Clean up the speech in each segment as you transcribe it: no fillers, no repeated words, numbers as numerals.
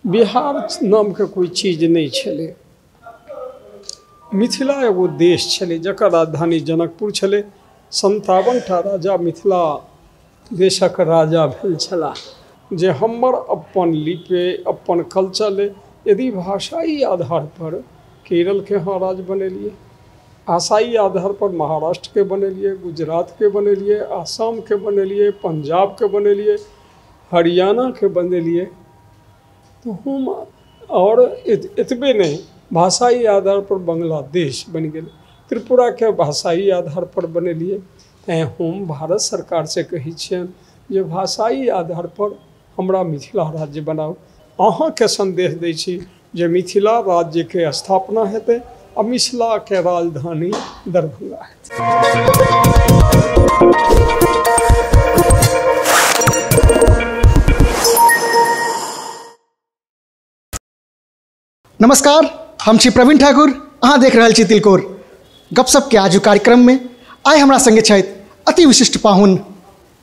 बिहार नामके कोइ चीज नहि छलै। मिथिला एगो देश छलै जकर राजधानी जनकपुर छलै। 57 टा राजा मिथिला देशक राजा भेल छलाह। जे हमर अपन लिपि अपन कल्चर यदि भाषाई आधार पर केरलके हाँ राज्य बनेलिए, भाषाई आधार पर महाराष्ट्रके बनेलिए, गुजरातके बनेलिए, आसामके बनेलिए, पंजाबके बनेलिए, हरियाणाके बनेलिए, तो हम और एतबे नहीं भाषाई आधार पर बांग्लादेश बनि गेल, त्रिपुराके भाषाई आधार पर बनेलिए। तैँ हम भारत सरकार से कहै छियनि जे भाषाई आधार पर हमरा मिथिला राज्य बनाउ। अहाँके संदेश दै छी जे मिथिला राज्यके स्थापना हेतै आ मिथिलाके राजधानी दरभंगा हेतै। नमस्कार, हम छी प्रवीण ठाकुर, अहाँ देख रहल छी तिलकोर गपशप के आजू कार्यक्रम में। आइ हमरा संगे छथि अति विशिष्ट पाहुन,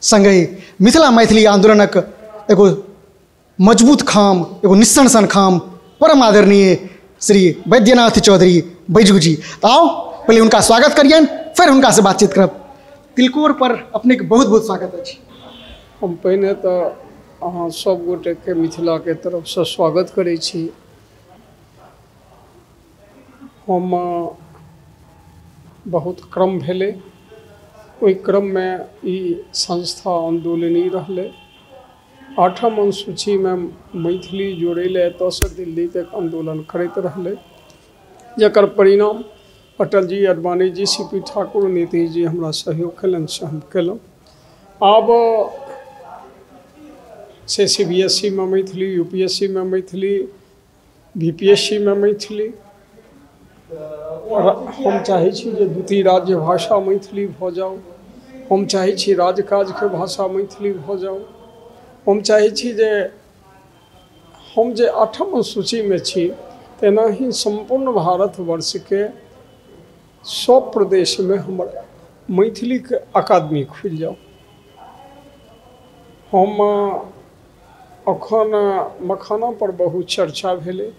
संगहि मिथिला मैथिली आंदोलनक एगो मजबूत खाम, एगो निस्सन सन खाम, परम आदरणीय श्री बैद्यनाथ चौधरी बैजू जी। तो आओ पहले उनका स्वागत करियन, फिर हुनका से बातचीत करब। तिलकोर पर अपने के बहुत बहुत स्वागत अछि। हम पहिने तो अहाँ सब गोटेके मिथिलाके तरफसँ स्वागत करै छी। हम बहुत क्रम भेलै, ओहि क्रममे ई संस्था आन्दोलनी रहलै। 8म अनुसूचीमे मैथिली जोड़ै लए एतऽसँ दिल्ली तक आन्दोलन करैत रहलै, जकर परिणाम अटल जी, आडवाणी जी, सी पी ठाकुर, नीतीश जी हमरा सहयोग कयलनि, से हम कयलहुँ। आब से सी बी एस ई मे Maithili, U P S C मे Maithili, B P S C मे मैथिली। हम चाहै छी जे द्वितीय राज्य भाषा मैथिली भऽ जाउ। हम चाहै छी राजकाजके भाषा मैथिली भऽ जाउ। हम चाहै छी जे हम जे 8म अनुसूचीमे छी तेनाही सम्पूर्ण भारतवर्षके सब प्रदेशमे हमर मैथिलीके अकादमी खुलि जाउ। हम अखन मखाना पर बहुत चर्चा भेलै।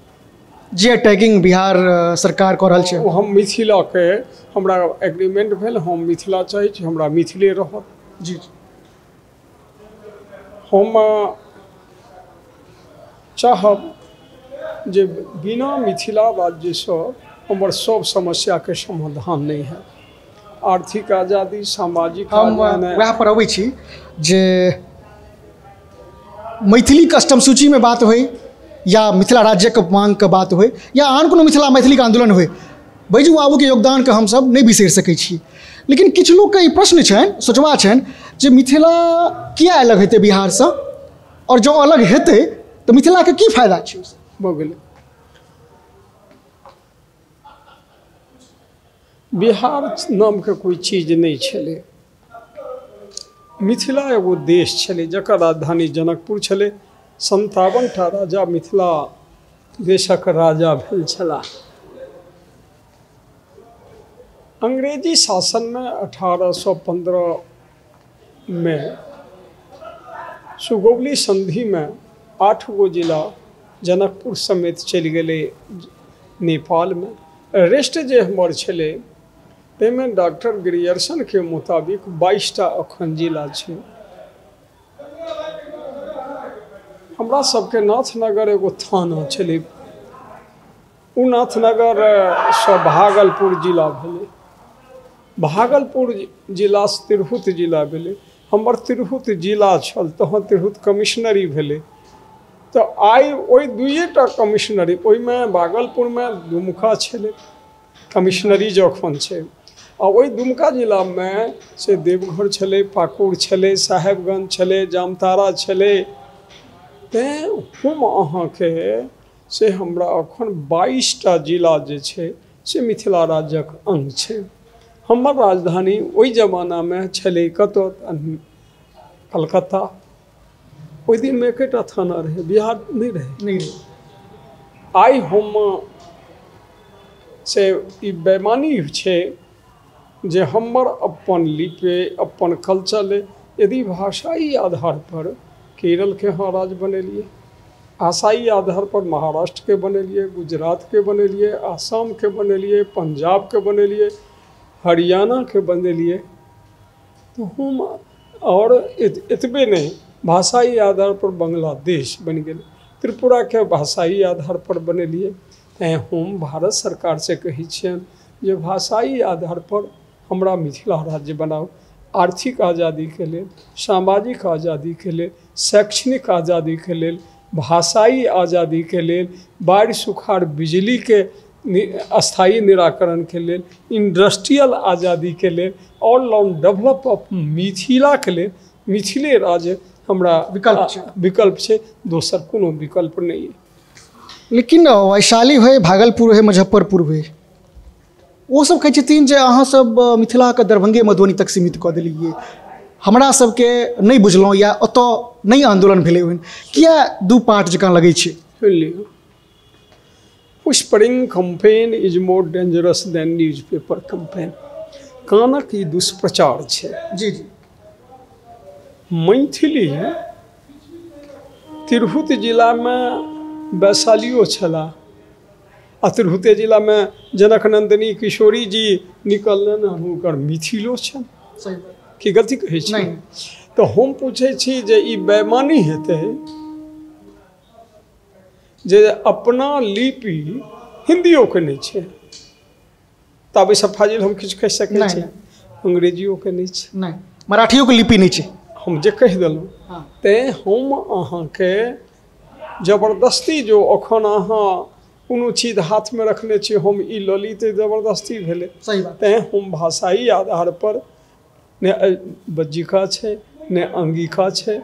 जे टैगिंग बिहार सरकार कऽ रहल छै, ओ हम मिथिलाके हमरा एग्रीमेंट भेल, हम मिथिला चाहै छी, हमरा मिथिले रहत। जी, हम चाहब जे बिना मिथिला राज्यसँ हमर सब समस्याके समाधान नहि है। आर्थिक आज़ादी, सामाजिक, हम वएह पर अबै छी जे मैथिली अष्टम सूचीमे बात होइ या मिथिला राज्यके माँगके बात होइ या आन कोनो मिथिला मैथिलीके आन्दोलन होइ, बैजू बाबूके योगदानके हमसब नहि बिसरि सकै छी। लेकिन किछु लोकके ई प्रश्न छनि, सोचबा छनि जे मिथिला किया अलग हेतै बिहारसँ, और जँ अलग हेतै तऽ मिथिलाके की फायदा छै? भऽ गेलै। बिहार नामके कोइ चीज नहि छलै। मिथिला एगो देश छलै जकर राजधानी जनकपुर छलै। 57 टा राजा मिथिला देशक राजा भेल छलाह। अंग्रेजी शासनमे 1815 मे सुगौली संधिमे 8 गो जिला जनकपुर समेत चलि गेलै नेपालमे। रेस्ट जे हमर छलै ताहिमे डॉक्टर ग्रियर्सनके मुताबिक 22 टा अखन जिला छै। हमरा सबके नाथनगर एगो थाना छलै, ओ नाथनगरसँ भागलपुर जिला भेलै, भागलपुर जिलासँ तिरहुत जिला भेलै। हमर तिरहुत जिला छल तहन तिरहुत कमिश्नरी भेलै। तऽ आइ ओहि 2टा कमिश्नरी, ओहिमे भागलपुरमे दुमका छलै कमिश्नरी जखन छै, आ ओहि दुमका जिलामे से देवघर छलै, पाकुड़ छलै, साहेबगंज छलै, जामतारा छलै। तैँ हम अहाँके से हमरा अखन 22 टा जिला जे छै से मिथिला राज्यक अङ्ग छै। हमर राजधानी ओहि जमानामे छलै कतऽ? कलकत्ता। ओहि दिनमे एकेटा थाना रहै, बिहार नहि रहै। नहि रहै। आइ हम से ई बेमानी छै जे हमर अपन लिपि अपन कल्चर यदि भाषाई आधार पर केरलके हाँ राज्य बनेलिए, भाषाई आधार पर महाराष्ट्रके बनेलियै, गुजरातके बनेलियै, आसामके बनेलियै, पंजाबके बनेलियै, हरियाणाके बनेलियै। तऽ हम आओर एतबे नहि, भाषाई आधार पर बांग्लादेश बनि गेलै, त्रिपुराके भाषाई आधार पर बनेलियै। तैँ हम भारत सरकारसँ कहै छियनि जे भाषाई आधार पर हमरा मिथिला राज्य बनाउ। आर्थिक आज़ादीके लेल, सामाजिक आज़ादीके लेल, शैक्षणिक आज़ादीके लेल, भाषाई आज़ादीके लेल, बाढ़ि सुखाड़ बिजलीके स्थायी निराकरणके लेल, इंडस्ट्रियल आज़ादीके लेल, ऑल राउंड डेवलप ऑफ मिथिलाके लेल मिथिले राज्य हमरा विकल्प छै, दोसर कोनो विकल्प नहि है। लेकिन वैशाली होय, भागलपुर होय, मुजफ्फरपुर होय, ओ सब कहै छथिन जे अहाँ सब मिथिलाके दरभंगे मधुबनी तक सीमित कऽ देलियै, हमरा सबके नहि बुझलहुँ या ओतऽ नहि आन्दोलन भेलै ओहन, किया दू पार्ट जकाँ लगै छै? सुनि, whispering campaign is more dangerous than newspaper campaign. कानक ई दुष्प्रचार छै। जी जी। मैथिली तिरहुत जिलामे वैशालियो छलाह आ तिरहुते जिलामे जनक नंदिनी किशोरी जी निकललनि, हुनकर मिथिलो छनि। की गलती कहै छी? तऽ हम पूछै छी जे ई बेमानी हेतै जे अपना लिपि हिन्दियोके नहि छै, तब एहिसँ फाजिल हम किछु कहि सकै छी? अंग्रेजियोके नहि छै, नहि, मराठियोके लिपि नहि छै। हम जे कहि देलहुँ। तैँ हम अहाँके जबरदस्ती जो अखन अहाँ कोनो चीज हाथमे रखने छी, हम ई लऽ ली तऽ जबरदस्ती भेलै। सही बात। तैँ हम भाषाई आधार पर ने बज्जिका छै ने अंगिका छै,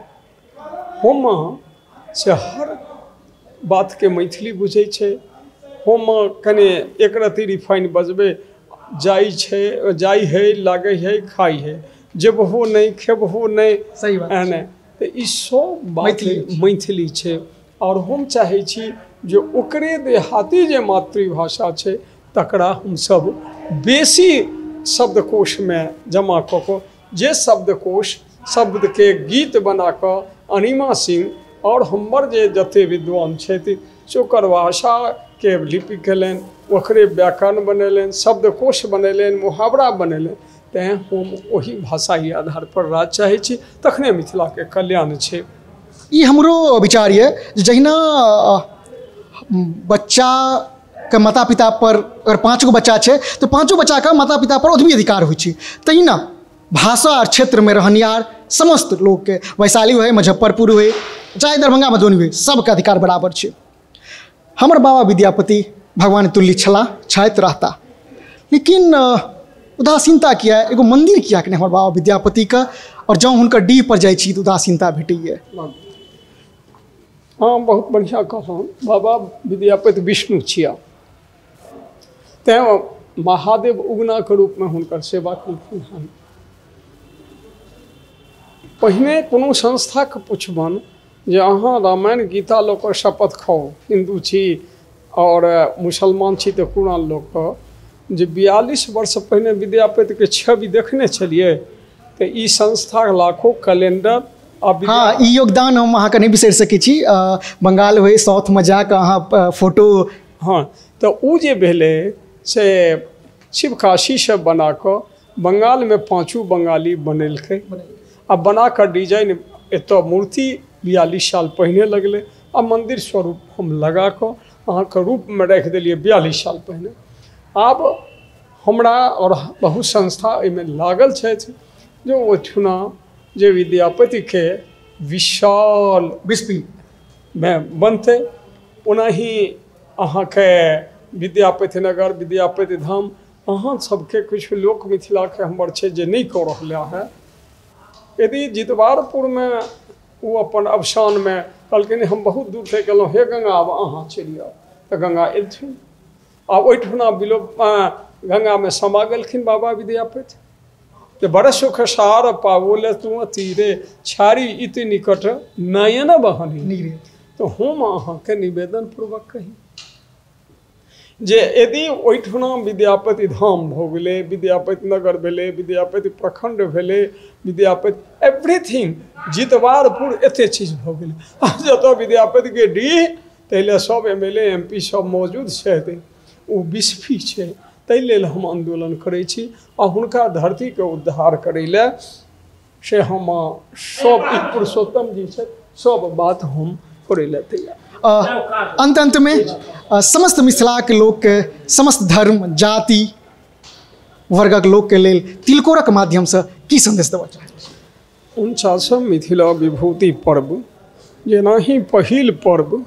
हम से हर बातके मैथिली बुझै छै। हम कने एक रत्ती रिफाइन बजबै, जाइ छै, जाइ है, लागै है, खाइ है, जेबहो नहि, खेबहो नहि। सही बात। एहने तऽ ई सब बात मैथिली छै। आओर हम चाहै छी जे ओकरे देहाती जे मातृभाषा छै तकरा हमसब बेसी शब्दकोशमे जमा कऽ कऽ, जे शब्दकोश शब्दके गीत बना कऽ अनिमा सिंह आओर हमर जे जते विद्वान छथि से ओकर भाषाके लिपि केलनि, ओकरे व्याकरण बनेलनि, शब्दकोश बनेलनि, मुहावरा बनेलनि। तैँ हम ओहि भाषाई आधार पर राज चाहै छी, तखने मिथिलाके कल्याण छै। ई हमरो विचार यऽ जे जहिना बच्चाके माता पिता पर अगर 5 गो बच्चा छै तऽ 5 बच्चाके माता पिता पर ओतबी अधिकार होइ छै, तहिना भाषा आओर क्षेत्रमे रहनिहार समस्त लोकके, वैशाली होय, मुजफ्फरपुर होय, चाहे दरभंगा मधुबनी होय, सबके अधिकार बराबर छै। हमर बाबा विद्यापति भगवान तुल्य छलाह, छथि, रहता, लेकिन उदासीनता किया, एगो मन्दिर किया नहि हमर बाबा विद्यापतिके? आओर जँ हुनकर डीह पर जाइ छी तऽ उदासीनता भेटैए। हाँ, बहुत बढ़िआँ कहलहुँ। बाबा विद्यापति विष्णु छिया, तैँ महादेव उगनाके रूपमे हुनकर सेवा केलखिन हन। पहिने कोनो संस्थाके पुछबनि जे अहाँ रामायण गीता लऽ कऽ शपथ खाउ, हिन्दू छी आओर मुसलमान छी तऽ कुरान लऽ कऽ, जे 42 वर्ष पहिने विद्यापतिके छवि देखने छलियै, तऽ ई संस्था लाखों कैलेंडर। हाँ, ई योगदान हम अहाँके नहि बिसरि सकै छी। बंगाल होइ, साउथमे जाकऽ अहाँ फोटो, हाँ, तऽ ओ जे भेलै से शिवकाशीसँ बनाकऽ बंगालमे 5 बंगाली बनेलकै आ बनाकऽ डिजाइन एतऽ मूर्ति 42 साल पहिने लगलै आ मन्दिर स्वरूप हम लगाकऽ अहाँके रूपमे राखि देलियै 42 साल पहिने। आब हमरा आओर बहुत संस्था एहिमे लागल छथि जे ओहिठुना जे विद्यापतिके विशाल विस्पी मे बनतै। ओनाही अहाँके विद्यापति नगर, विद्यापति धाम, अहाँ सबके किछु लोक मिथिलाके हमर छै जे नहि कऽ रहला है। यदि जितवारपुरमे ओ अपन अवसानमे कहलखिन हम बहुत दूर से गेलहुँ, हे गंगा आब अहाँ चलि आउ, तऽ गंगा एलथिन आ ओहिठुना बिलो गंगामे समा गेलखिन बाबा विद्यापति। जे बड़ सुख सार पाओल तू तीरे, छाड़ी इत निकट नयन बहनी। तो हम अहाँके निवेदन पूर्वक कही, जे यदि ओहिठुना विद्यापति धाम भऽ गेलै, विद्यापति नगर भेलै, विद्यापति प्रखंड भेलै, विद्यापति एवरीथिंग, जितवारपुर एते चीज भऽ गेलै। आ जतऽ विद्यापतिके डीह ताहि लए सब MLA MP सब मौजूद छथि, ओ बिस्फी छै। ताहि लेल हम आन्दोलन करै छी आ हुनका धरतीके उद्धार करै लए से हम सब पुरुषोत्तम जी छथि, सब बात हम करै लए तैयार। अंत अंत में समस्त मिथिलाके लोकके, समस्त धर्म जाति वर्गक लोकके लेल तिलकोरक माध्यमसँ की संदेश देबऽ चाहै छी? 49 मिथिला विभूति पर्व जेनाही पहिल पर्व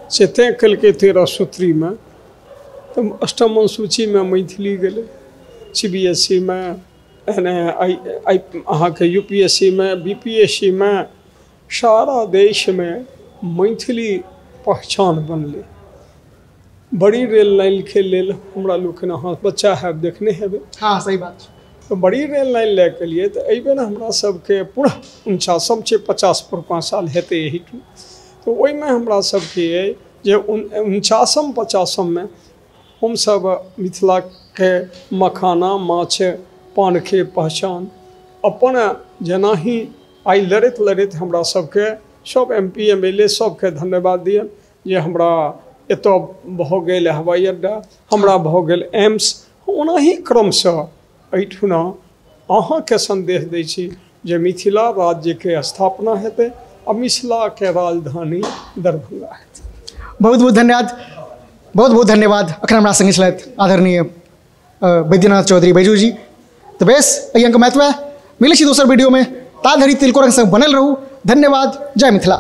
से तय केलकै 13 सूत्रीमे, तऽ अष्टम अनुसूचीमे मैथिली गेलै, CBSE मे, एहने आई अहाँके UPSC मे, BPSC मे, सारा देशमे मैथिली पहचान बनलै। बड़ी रेल लाइनके लेल हमरा लोकनि, अहाँ बच्चा हैब देखने हेबै। हाँ सही बात छै। तऽ बड़ी रेल लाइन लए के लिए तऽ एहिबेर हमरा सबके पूरा 49 छै, 50 साल हेतै एहिठाम। तऽ ओहिमे हमरा सबके अइ जे 49 50 मे हमसब मिथिलाके मखाना माछ पानके पहचान अपन जेनाही आइ लड़ैत लड़ैत हमरा सबके सब MP MLA सबके धन्यवाद दियनि जे हमरा एतऽ भऽ गेल हवाई अड्डा, हमरा भऽ गेल एम्स। ओनाही क्रमसँ एहिठुना अहाँके सन्देश दै छी जे मिथिला राज्यके स्थापना हेतै आ मिथिलाके राजधानी दरभंगा हेतै। बहुत बहुत धन्यवाद, बहुत बहुत धन्यवाद। अखन हमरा संगे छलथि आदरणीय बैद्यनाथ चौधरी बैजू जी। तऽ बेस एहि अंक में एतबे, मिलै छी दोसर वीडियो में, ता धरि तिलकोरक संग बनल रहू। धन्यवाद, जय मिथिला।